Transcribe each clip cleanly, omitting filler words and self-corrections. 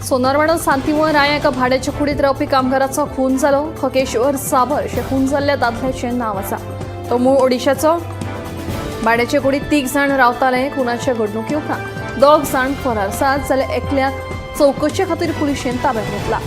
सोनारवाडा सांतिमोर राय एका भाड्याच्या कुडीत रावपी कामगाराचो खून जालो. खकेश्वर साबर अशें खून जाल्ल्या दादल्याचें नांव आसा. तो मूळ ओडिशाचो. भाड्याचे कुडीत 3 जाण रावताले. खुनाचे घडणुके उपरांत 2 जाण फरार आसात, जाल्यार एकल्याक चवकशे खातीर पुलिशेन ताब्यात घेतला.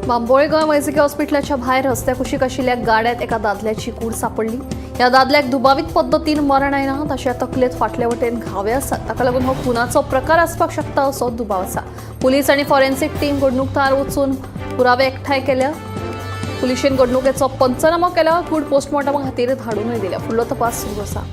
बांबोळे गोंय वैजकी हॉस्पिटलाच्या भायर रस्त्या कुशीक आशिल्ल्या गाड्यात एका दादल्याची कूड सापडली. ह्या दादल्याक दुबावीत पद्दतीन मरण आयलां. ताच्या तकलेंत फाटले वटेन घावे आसात. ताका लागून हो खुनाचो प्रकार आसपाक शकता असो दुबाव आसा. पुलीस आनी फॉरेन्सिक टीम घडणूक थळार वचून पुरावे एकठांय केल्या. पुलिशेन घडणुकेचो पंचनामो केला. कूड पोस्टमॉर्टमा खातीर धाडूनय दिल्या. फुडलो तपास सुरू आसा.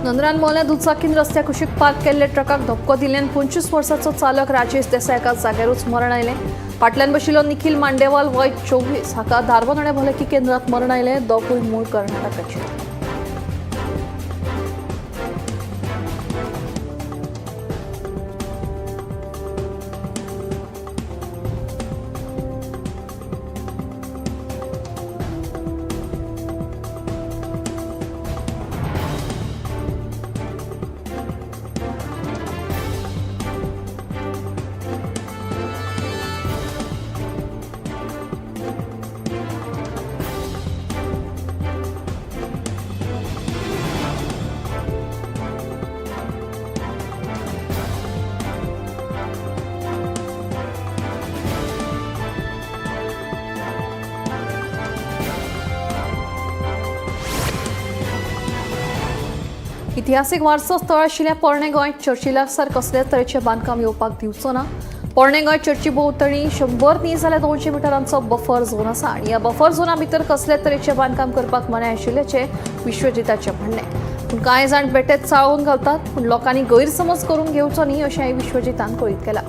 नंदरान मोल्यां दुचाकीन रस्त्या कुशीक पार्क केल्ल्या ट्रकाक धपको दिल्ल्यान 25 वर्सांचो चालक राजेश देसाय एका जाग्यारूच मरण आयलें. फाटल्यान बशिल्लो निखील मांडेवाल वय 24 हाका धारबांदोडें भलायकी केंद्रात मरण आयलें. दोगूय मूळ कर्नाटकाचे. इतिहासीक वारसो स्थळ आशिल्ल्या पोरणे गोंय चर्ची लागसार कसल्याच तरेचें बांदकाम येवपाक दिवचो ना. पोरणे गोंय चर्ची भोंवतणी 100 न्ही जाल्यार 200 मिटरांचो बफर झोन आसा आनी ह्या बफर झोना भितर कसल्याच तरेचें बांदकाम करपाक मनाय आशिल्ल्याचें विश्वजिताचें म्हणणें. पूण कांय जाण बेठेच चाळोवन घालतात, पूण लोकांनी गैरसमज करून घेवचो न्ही अशेंय विश्वजितान कळीत केलां.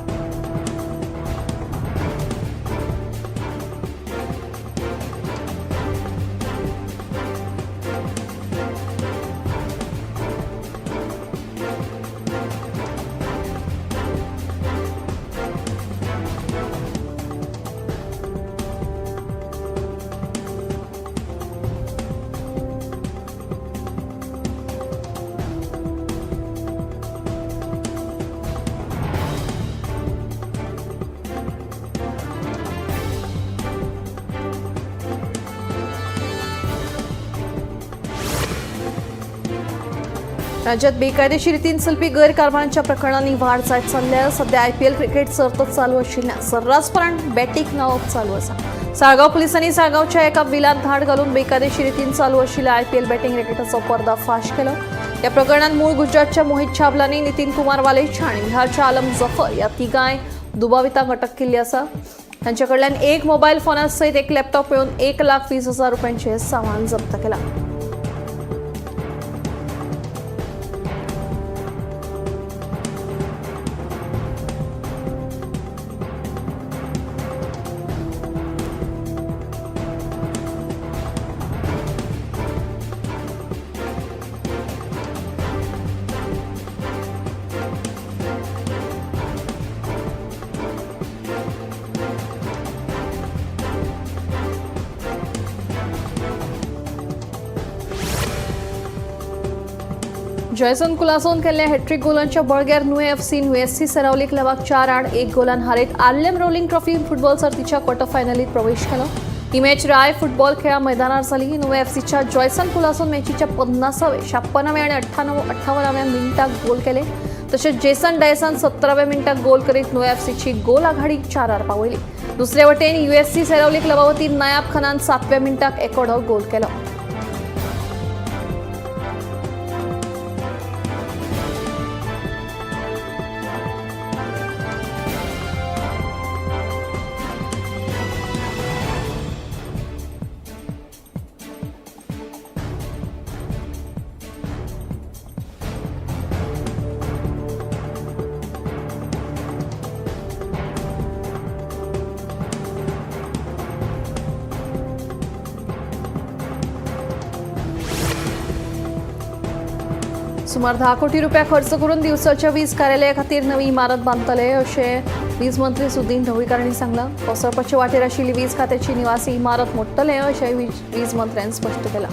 राज्यात बेकायदेशीर रितीन चलपी गैरकारभारांच्या प्रकरणांनी वाड जायत चल्ल्या. सध्या आयपीएल क्रिकेट सर्त चालू आशिल्ल्यान सर्रासपणान बॅटीक लावप चालू आसा. साळगांव पुलिसांनी साळगांवच्या एका बिलात धाड घालून बेकायदेशीर रितीन चालू आशिल्ल्या आयपीएल बॅटिंग रॅकेटाचो पर्दाफाश केलो. या प्रकरणात मूळ गुजरातच्या मोहित छाबलानी, नितीन कुमार वालेचा आनी बिहारच्या आलम जफर या तिगांय दुबावितांक अटक केल्ली आसा. तांचे कडल्यान एक मोबायल फोना सयत एक लॅपटॉप मेळून 1,20,000 रुपयांचें सामान जप्त केलां. जयसन कुलासोन केल्ल्या हॅट्रीक गोलांच्या बळग्यार नुवें एफसी नुएससी सरावली क्लबाक 4-1 गोलान हारयत आर्लेम रोलिंग ट्रॉफी फुटबॉल सर्तीच्या क्वॉर्टर फायनलीत प्रवेश केलो. ही मॅच राय फुटबॉल खेळा मैदानार जाली. नुवें एफसीच्या जॉयसन कुलासोन मॅचीच्या 50व्या, 56व्या आणि 58व्या मिनिटाक गोल केले. तसेच जेसन डायसान 17व्या मिनिटाक गोल करीत नुवें एफसीची गोल आघाडी 4 पावयली. दुसरे वटेन युएससी सरावली क्लबा वतीन नायाब खानान 7व्या मिनिटाक एकोडो गोल केलो. सुमार 10 कोटी रुपया खर्च करून दिवसाच्या वीज कार्यालया खातीर नवी इमारत बांदतले अशें वीज मंत्री सुदीन ढवळीकार हांणी सांगलां. कोसळपाचे वाटेर आशिल्ली वीज खात्याची निवासी इमारत मोडटले अशें वीज मंत्र्यान स्पश्ट केलां.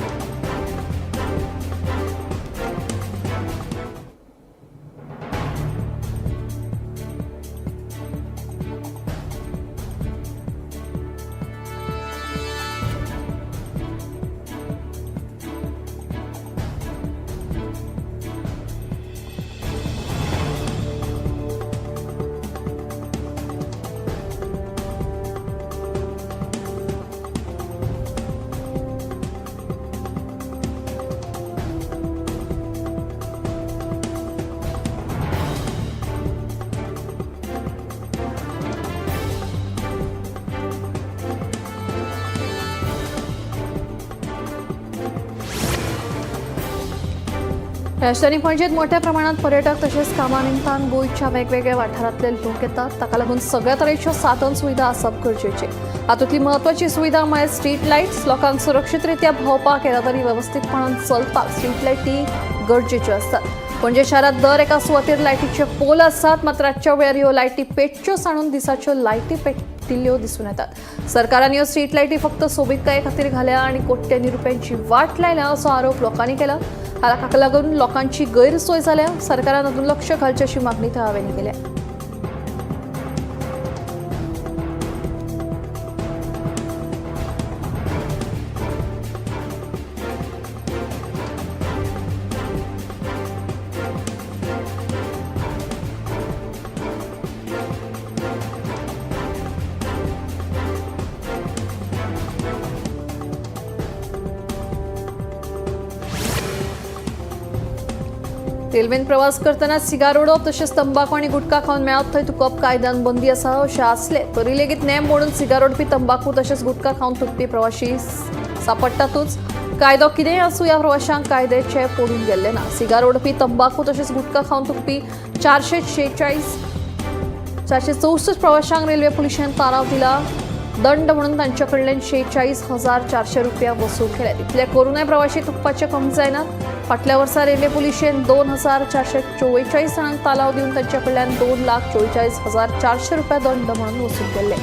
राजधानी पणजेत मोठ्या प्रमाणात पर्यटक तशेंच कामानिमतान गोंयच्या वेगवेगळ्या वाठारांतले लोक येतात. ताका लागून सगळ्या तरेच्यो साधन सुविधा आसप गरजेचें. हातूंतली म्हत्वाची सुविधा म्हळ्यार स्ट्रीट लायट्स. लोकांक सुरक्षीतरित्या भोंवपाक, येरादारी वेवस्थीतपणान चलपाक स्ट्रीट लायटी गरजेच्यो आसतात. पणजे शारांत दर एका सुवातेर लायटीचे पोल आसात, मात्र रातच्या वेळार ह्यो लायटी पेटच्यो सांडून दिसाच्यो लायटी पेटिल्ल्यो दिसून येतात. सरकारान ह्यो स्ट्रीट लायटी फक्त सोबीतकाये खातीर घाल्या आनी कोट्यांनी रुपयांची वाट लायल्या असो आरोप लोकांनी केला. हाका लागून लोकांची गैरसोय जाल्या. सरकारान अजून लक्ष घालचें अशी मागणी थळाव्यांनी केल्या. रेल्वेन प्रवास करतना सिगार ओडप तशेंच तंबाखू आनी गुटखा खावन मेळत थंय थुकप कायद्यान बंदी आसा अशें आसलें तरी लेगीत नेम मोडून सिगार ओडपी, तंबाखू तशेंच गुटखा खावन थुकपी प्रवाशी सापडटातूच. कायदो कितेंय आसूं, ह्या प्रवाशांक कायद्याचें पडून गेल्लें ना. सिगार ओडपी, तंबाखू तशेंच गुटखा खावन थुकपी 446 प्रवाशांक रेल्वे पुलिशेन ताराव दिला. दंड म्हणून तांचे कडल्यान 46,400 रुपया वसूल केल्यात. इतले करूनय प्रवाशी थुकपाचे कमी जायनात. फाटल्या वर्सा रेल्वे पुलिशेन 2,444 जाणांक तालाव दिवन तांचे कडल्यान 2,44,400 रुपया दंड म्हणून वसूल केल्ले.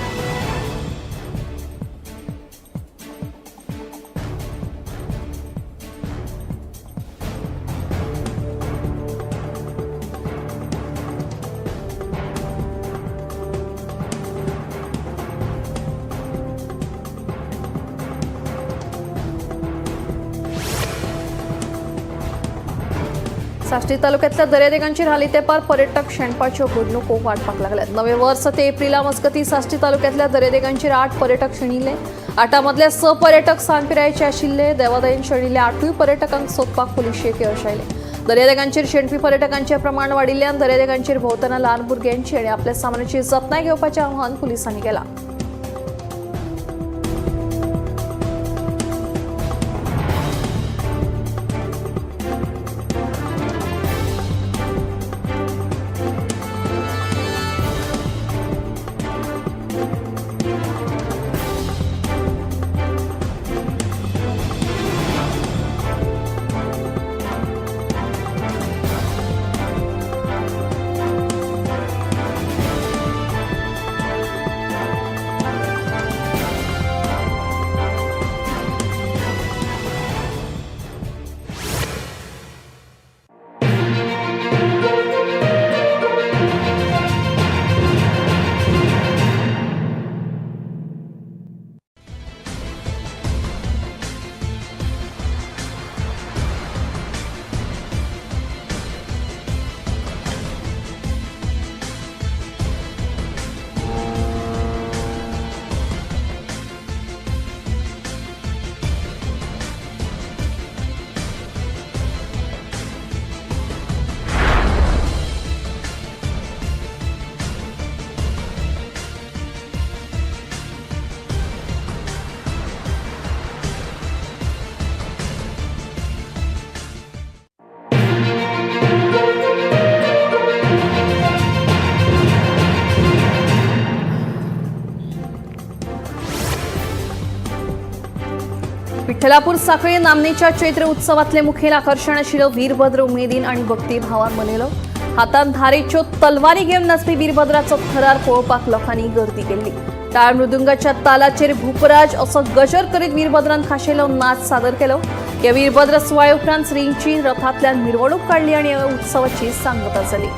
साश्टी तालुक्यातल्या दर्यादेगांचेर हालीं तेंपार पर्यटक शेणपाच्यो घडणुको वाडपाक लागल्यात. नवे वर्स ते एप्रिला मजगतीं साश्टी तालुक्यातल्या दर्यादेगांचेर 8 पर्यटक शेणिल्ले. 8 मदले 6 पर्यटक सान पिरायेचे आशिल्ले. देवादयेन शेणिल्ल्या 8 पर्यटकांक सोदपाक पुलिशेक यश आयलें. दर्यादेगांचेर शेणपी पर्यटकांचें प्रमाण वाडिल्ल्यान दर्यादेगांचेर भोंवतना ल्हान भुरग्यांची आनी आपल्या सामानाची जतनाय घेवपाचें आवाहन पुलिसांनी केलां. विठ्ठलापूर साखळी नामनेच्या चैत्र उत्सवातले मुखेल आकर्षण आशिल्लो वीरभद्र उमेदीन आणि भक्तिभावान मनयलो. हातान धारेच्यो तलवारी घेवन नाचपी वीरभद्राचो थरार पळोवपाक लोकांनी गर्दी केल्ली. टाळ मृदुंगाच्या तालाचेर भूपराज असो गजर करीत वीरभद्रान खाशेलो नाच सादर केलो. ह्या वीरभद्र सुवाळ्या उपरांत श्रींची रथांतल्यान मिरवणूक काडली आनी ह्या उत्सवाची सांगता जाली.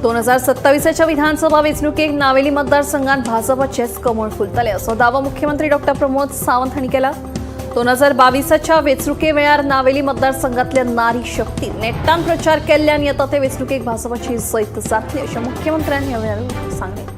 2027च्या विधानसभा वेंचणुकेक नावेली मतदारसंघात भाजपाचेच कमळ फुलतले असो दावो मुख्यमंत्री डॉक्टर प्रमोद सावंत हांणी केला. 2022च्या वेंचणुके वेळार नावेली मतदारसंघातल्या नारी शक्ती नेटान प्रचार केल्ल्यान येता ते वेंचणुकेक भाजपाची जैत जातली अशें मुख्यमंत्र्यान ह्या वेळार सांगलें.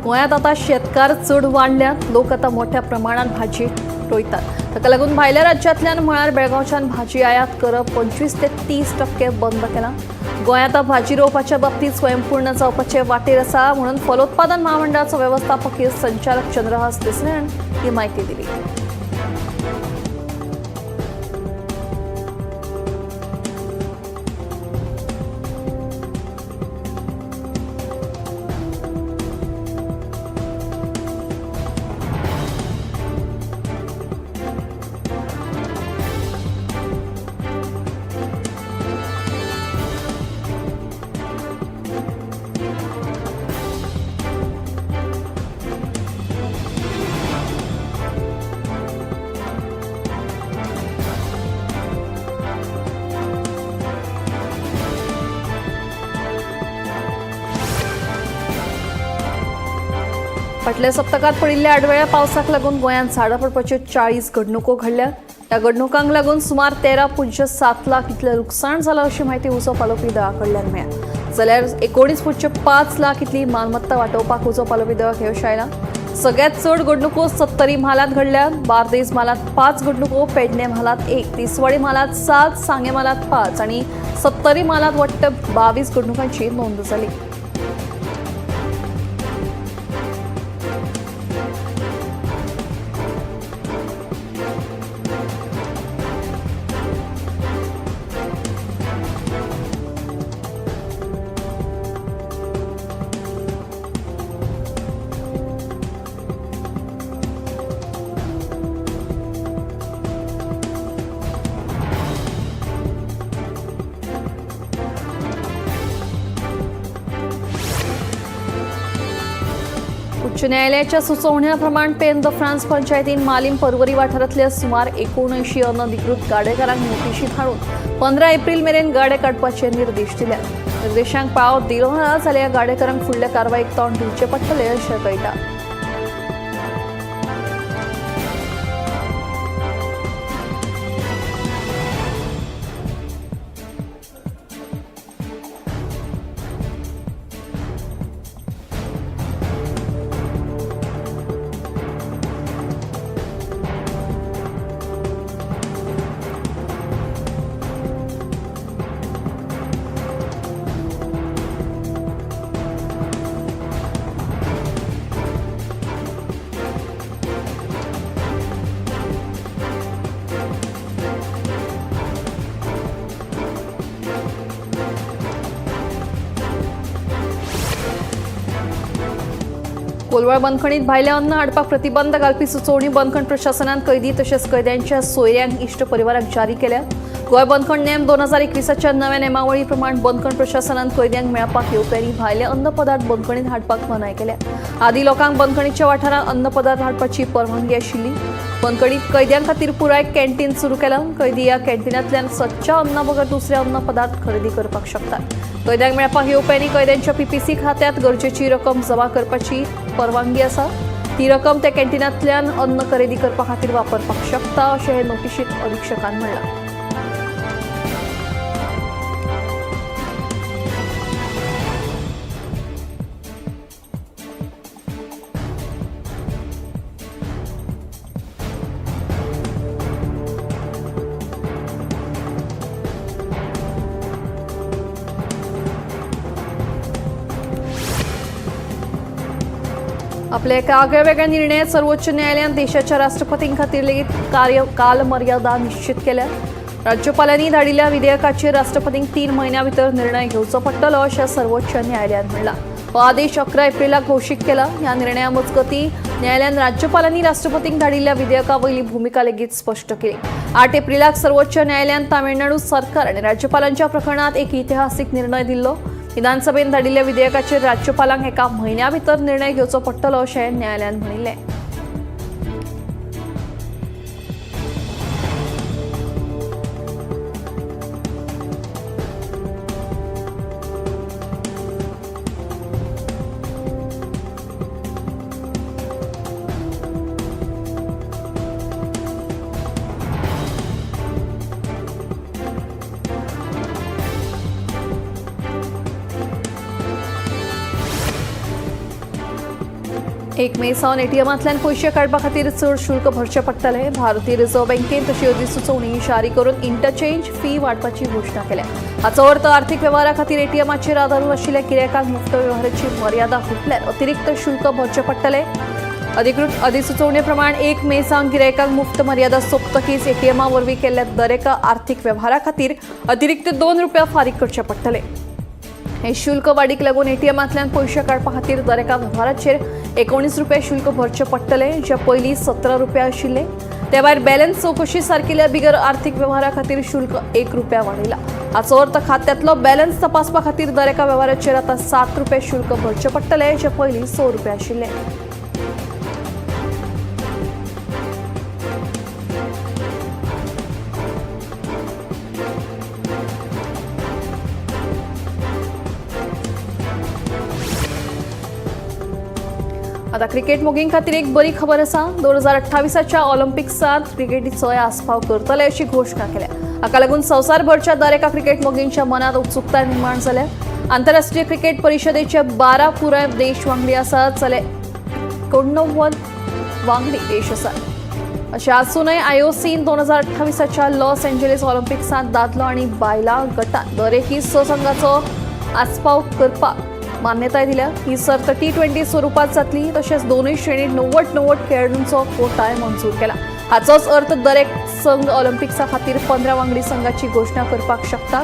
गोंयांत आतां शेतकार चड वाडल्यात. लोक आतां मोठ्या प्रमाणात भाजी रोयतात. ताका लागून भायल्या राज्यांतल्यान म्हळ्यार बेळगांवच्यान भाजी आयात करप 25 ते 30% बंद केलां. गोंय आतां भाजी रोवपाच्या बाबतींत स्वयंपूर्ण जावपाचे वाटेर आसा म्हणून फलोत्पादन महामंडळाचो वेवस्थापकीय संचालक चंद्रहास देसले हांणी ही म्हायती दिली. फाटल्या सप्तकात पडिल्ल्या आडवेळ्या पावसाक लागून गोंयांत झाडां पडपाच्यो 40 घडणुको घडल्या. ह्या घडणुकांक लागून सुमार 13.7 लाख इतलें लुकसाण जालां अशी म्हायती उजो पालोवपी दळा कडल्यान मेळ्ळ्या. जाल्यार 19.5 लाख इतली मालमत्ता वाटोवपाक उजो पालोवपी दळाक यश आयलां. सगळ्यात चड घडणुको सत्तरी म्हालांत घडल्या. बार्देज म्हालांत 5 घडणुको, पेडणे म्हालांत 1, तिसवाडी म्हालांत 7, सांगे म्हालांत 5 आनी सत्तरी म्हालांत वट्ट 22 घडणुकांची नोंद जाली. उच्च न्यायालयाच्या सुचोवण्याप्रमाण पेन the France पंचायतीन मालीम परवरी वाठारांतल्या सुमार 79 अनधिकृत गाडेकारांक नोटिशी धाडून 15 एप्रिल मेरेन गाडे काडपाचे निर्देश दिले. निर्देशांक पाळो दिलो ना जाल्यार गाडेकारांक फुडल्या कारवायेक तोंड दिवचें पडटलें अशें कळटा. कोलवाळ बंदखणीत भायले अन्न हाडपाक प्रतिबंध घालपी सुचोवणी बंदखण प्रशासनान कैदी तशेंच कैद्यांच्या सोयऱ्यांक इश्ट परिवाराक जारी केल्या. गोंय बंदखण नेम 2021च्या नव्या नेमावळी प्रमाण बंदखण प्रशासनान कैद्यांक मेळपाक येवपी आनी भायले अन्न पदार्थ बंदखणीत हाडपाक मनाय केल्या. आदी लोकांक बंदखणीच्या वाठारांत अन्न पदार्थ हाडपाची परवानगी आशिल्ली. बंदखणीत कैद्यां खातीर पुराय कॅन्टीन सुरू केलां. कैदी ह्या कॅन्टीनांतल्यान सदच्या अन्ना बगर दुसरे अन्न पदार्थ खरेदी करपाक शकतात. कैद्यांक मेळपाक येवपी आनी कैद्यांच्या पीपीसी खात्यांत गरजेची रक्कम जमा करपाची परवानगी आसा. ती रक्कम त्या कॅन्टीनांतल्यान अन्न खरेदी करपा खातीर वापरपाक शकता अशें हे नोटिशींत अधिक्षकान म्हणलां. आपल्या एका आगळ्या वेगळ्या निर्णयात सर्वोच्च न्यायालयान देशाच्या राष्ट्रपतीं खातीर लेगीत कार्य कालमर्यादा निश्चित केल्या. राज्यपालांनी धाडिल्ल्या विधेयकाचेर राष्ट्रपतींक 3 म्हयन्यां भितर निर्णय घेवचो पडटलो अशें सर्वोच्च न्यायालयान म्हणलां. हो आदेश 11 एप्रिलाक घोशीत केला. ह्या निर्णया मजगतीं न्यायालयान राज्यपालांनी राष्ट्रपतींक धाडिल्ल्या विधेयका वयली भुमिका लेगीत स्पश्ट केली. 8 एप्रिलाक सर्वोच्च न्यायालयान तामिळनाडू सरकार आनी राज्यपालांच्या प्रकरणात एक इतिहासीक निर्णय दिल्लो. विधानसभेन धाडिल्ल्या विधेयकाचेर राज्यपालांक एका म्हयन्या भितर निर्णय घेवचो पडटलो अशें न्यायालयान म्हणिल्लें. एक मे सावन एटीएमांतल्यान पयशे काडपा खातीर चड शुल्क भरचें पडटलें. भारतीय रिझर्व्ह बँकेन तशी अधिसुचोवणी जारी करून इंटरचेंज फी वाडपाची घोशणा केल्या. हाचो अर्थ आर्थिक वेव्हारा खातीर एटीएमाचेर आदारून आशिल्ल्या गिरायकांक मुक्त वेव्हाराची मर्यादा हुपल्यार अतिरिक्त शुल्क भरचें पडटलें. अधिकृत अधिसुचोवणे प्रमाण 1 मे सावन गिरायकांक मुफ्त मर्यादा सोंपतकीच एटीएमा वरवीं केल्ल्या दरेका आर्थिक वेव्हारा खातीर अतिरिक्त 2 रुपया फारीक करचे पडटले. हे शुल्क वाडीक लागून एटीएमांतल्यान पयशे काडपा खातीर दरेका वेव्हाराचेर 19 रुपया शुल्क भरचें पडटलें, जे पयलीं 17 रुपया आशिल्ले. ते भायर बॅलन्स चवकशी सारकिल्ल्या बिगर आर्थिक वेव्हारा खातीर शुल्क 1 रुपया वाडयला. हाचो अर्थ खात्यांतलो बॅलन्स तपासपा खातीर दरेका वेव्हाराचेर आतां 7 रुपया शुल्क भरचें पडटलें, जे पयलीं 6 रुपया आशिल्ले. आता क्रिकेट मोगीं खातीर एक बरी खबर आसा. 2028च्या ऑलिम्पिक्सांत क्रिकेटीचोय आस्पाव करतले अशी घोशणा केल्या. हाका लागून संवसारभरच्या दर एका क्रिकेट मोगींच्या मनात उत्सुकताय निर्माण जाल्या. आंतरराष्ट्रीय क्रिकेट परिशदेचे 12 पुराय देश वांगडी आसात, जाल्यार 89 वांगडी देश आसात. अशें आसूनय आयओसीन 2028च्या लॉस एंजलिस ऑलिम्पिक्सांत दादलो आनी बायलां गटात दरेकी 6 संघाचो आस्पाव करपाक मान्यताय दिल्या. ही सर्त T20 स्वरुपात जातली. तशेंच दोनूय श्रेणीत 99 खेळाडूंचो कोटाय मंजूर केला. हाचोच अर्थ दरेक संघ ऑलिम्पिक्सा खातीर 15 वांगडी संघाची घोशणा करपाक शकता.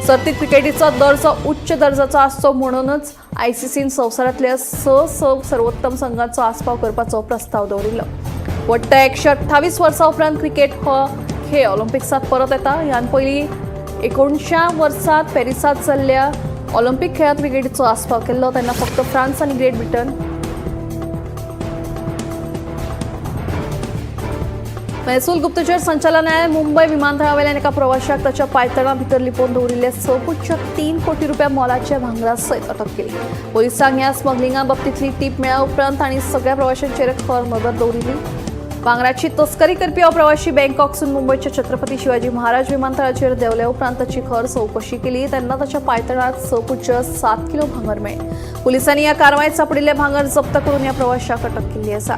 सर्तीत क्रिकेटीचो दर्जो उच्च दर्जाचो आसचो म्हणूनच आयसीसीन संवसारांतल्या 6 सर्वोत्तम संघांचो आस्पाव करपाचो प्रस्ताव दवरिल्लो. वट्ट 128 वर्सां उपरांत क्रिकेट हो खेळ ऑलिम्पिक्सांत परत येता. ह्यान पयलीं 19 वर्सांत पॅरिसांत जाल्ल्या ऑलिम्पिक खेळांत क्रिकेटीचो आस्पाव केल्लो तेन्ना फक्त फ्रांस आनी ग्रेट ब्रिटन. महसूल गुप्तचर संचालनालयान मुंबय विमानतळावेल्यान एका प्रवाशाक ताच्या पायतणा भितर लिपोवन दवरिल्ले 6.3 कोटी रुपया मोलाच्या भांगरा सयत अटक केली. पोलिसांक ह्या स्मगलिंगा बाबतींतली टीप मेळ्ळ्या उपरांत तांणी सगळ्या प्रवाशांचेर खर नदर दवरिल्ली. भांगराची तस्करी करपी हो प्रवाशी बँकॉकसून मुंबयच्या छत्रपती शिवाजी महाराज विमानतळाचेर देंवले उपरांत ताची खर चवकशी केली तेन्ना ताच्या पायतणात 6.7 किलो भांगर मेळ्ळें. पोलिसांनी ह्या कारवायेत सापडिल्लें भांगर जप्त करून ह्या प्रवाशाक अटक केल्ली आसा.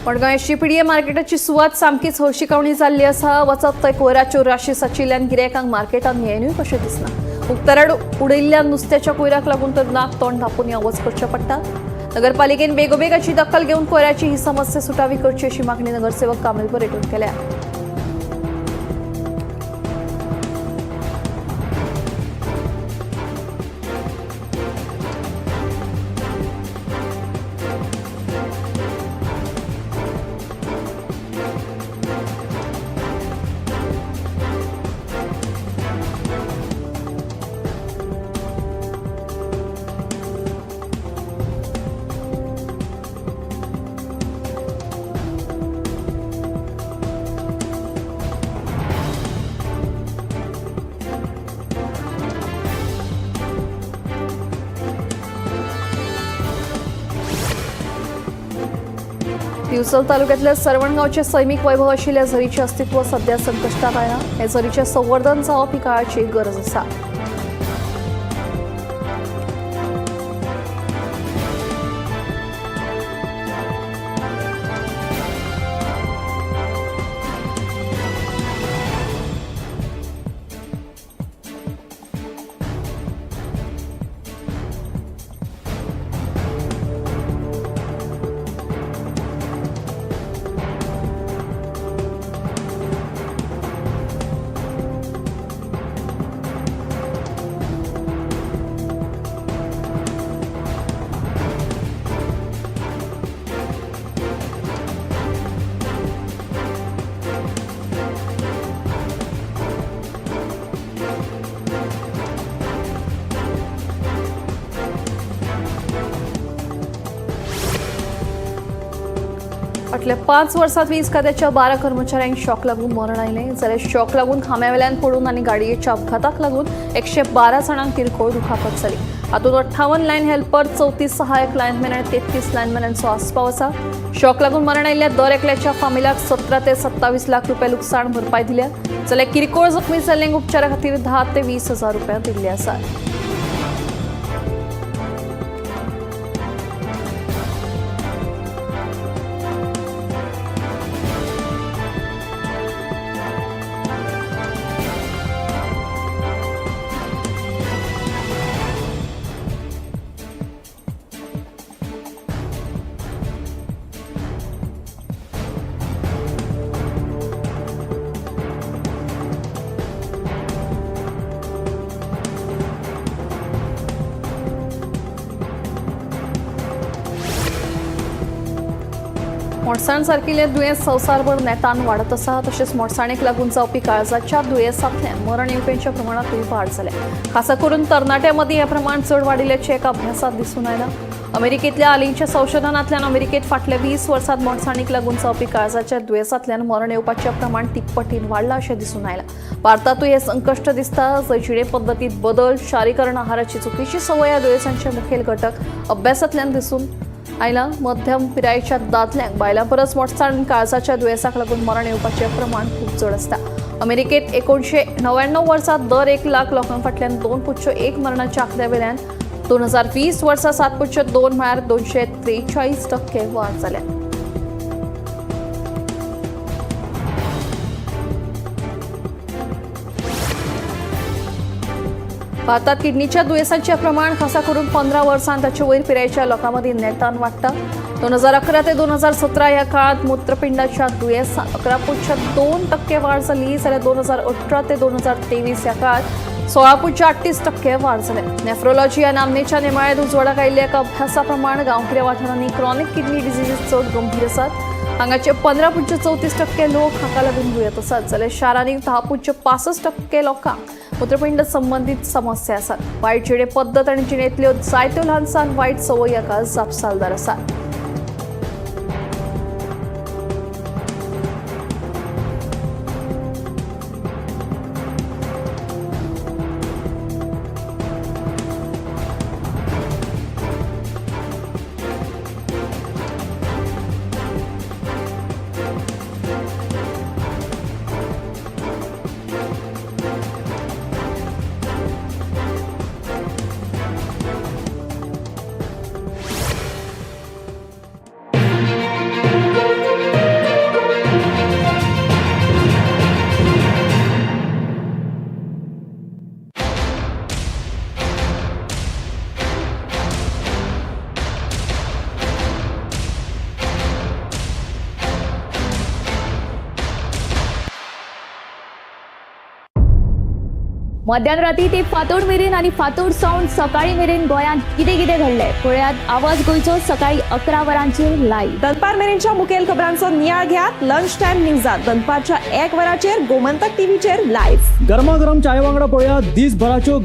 मडगांव एसजीपीडीए मार्केटाची सुवात सामकीच हळशिकावणी जाल्ली आसा. वचत थंय कोयराच्यो राशी साचिल्ल्यान गिरायकांक मार्केटांत येनूय कशें दिसना. उक्तराड उडयल्ल्या नुस्त्याच्या कोयराक लागून तर नाक तोंड धांपून या वच करचें पडटा. नगरपालिकेन बेगोबेग हाची दखल घेवन कोयराची ही समस्या सुटावी करची अशी मागणी नगरसेवक कामील बरेटून केल्या. दिवचल तालुक्यातल्या सरवणगावचे सैमीक वैभव आशिल्ल्या झरीचें अस्तित्व सध्या संकश्टात आयलां. हे झरीचें संवर्धन जावप ही काळाची गरज आसा. फाटल्या 5 वर्सांत वीज खात्याच्या 12 कर्मचाऱ्यांक शॉक लागून मरण आयलें. जाल्यार शॉक लागून खांब्या वेल्यान पडून आनी गाडयेच्या अपघाताक लागून 112 जाणांक किरकोळ दुखापत जाली. हातूंत 58 लायन हेल्पर, 34 सहाय्यक लायनमॅन आनी 33 लायनमॅनांचो आस्पाव आसा. शॉक लागून मरण आयिल्ल्या दर एकल्याच्या फामिलाक 17 ते 27 लाख रुपया लुकसाण भरपाय दिल्या. जाल्यार किरकोळ जखमी जाल्ल्यांक उपचारा खातीर 10 ते 20 हजार रुपया दिल्ले आसात. मोडसाण सारकिल्लें दुयेंस संवसारभर नेटान वाडत आसा. तशेंच मोडसाणेक लागून जावपी काळजाच्या दुयेंसांतल्यान मरण येवप्यांच्या प्रमाणांतूय वाड जाल्या. खासा करून तरणाट्यां मदीं हें प्रमाण चड वाडिल्ल्याचें एका अभ्यासांत दिसून आयलां. अमेरिकेंतल्या हालींच्या संशोधनांतल्यान अमेरिकेंत फाटल्या 20 वर्सांत मोडसाणीक लागून जावपी काळजाच्या दुयेंसांतल्यान मरण येवपाचें प्रमाण तिप्पटीन वाडलां अशें दिसून आयलां. भारतांतूय हें संकश्ट दिसता. जंय जिणे पद्दतींत बदल, शारीकरण, आहाराची चुकीची संवय ह्या दुयेंसांचे मुखेल घटक अभ्यासांतल्यान दिसून आयलां. मध्यम पिरायेच्या दादल्यांक बायलां परस मोटसाण काळजाच्या दुयेंसाक लागून मरण येवपाचें प्रमाण खूब चड आसता. अमेरिकेंत 1999 वर्सा दर 1 लाख लोकां फाटल्यान 2.1 मरणाच्या आंकड्या वेल्यान 2020 वर्सा 7.2 म्हळ्यार 243% वाड जाल्या. भारतात किडनीच्या दुयेंसांचें प्रमाण खासा करून 15 वर्सां ताचे वयर पिरायेच्या लोकां मदीं नेटान वाडटा. 2011 ते 2017 ह्या काळांत मूत्रपिंडाच्या दुयेंसांत 11.2% वाड जाली. जाल्यार 2018 ते 2023 ह्या काळांत 16.38% वाड जाल्या. नेफ्रोलॉजी ह्या नामनेच्या नेमाळ्यांत उजवाडाक आयिल्ल्या एका अभ्यासा प्रमाण गांवगिऱ्या वाठारांनी क्रॉनिक किडनी डिझिजीस चड गंभीर आसात. हांगाचे 15.34% लोक हाका लागून दुयेंत आसात. जाल्यार शारांनी 10.65% लोकांक मूत्रपिंड संबंदीत समस्या आसात. वायट जिणे पद्दत आनी जिणेंतल्यो जायत्यो ल्हान सान वायट संवयी हाका जापसालदार आसात. मध्यान राती ते फांतोड मेरेन आनी फांतोड सावन सकाळी मेरेन गोंयांत कितें कितें घडलें पळयात आवाज गोंयचो सकाळी 11 वरांचेर लायव्ह. दनपार मेरेनच्या मुखेल खबरांचो नियाळ घेयात लंच टायम न्यूजात दनपारच्या 1 वराचेर गोमंतक टीव्हीचेर लायव्ह. गरमागरम चाय वांगडा पळया दिसभराच्यो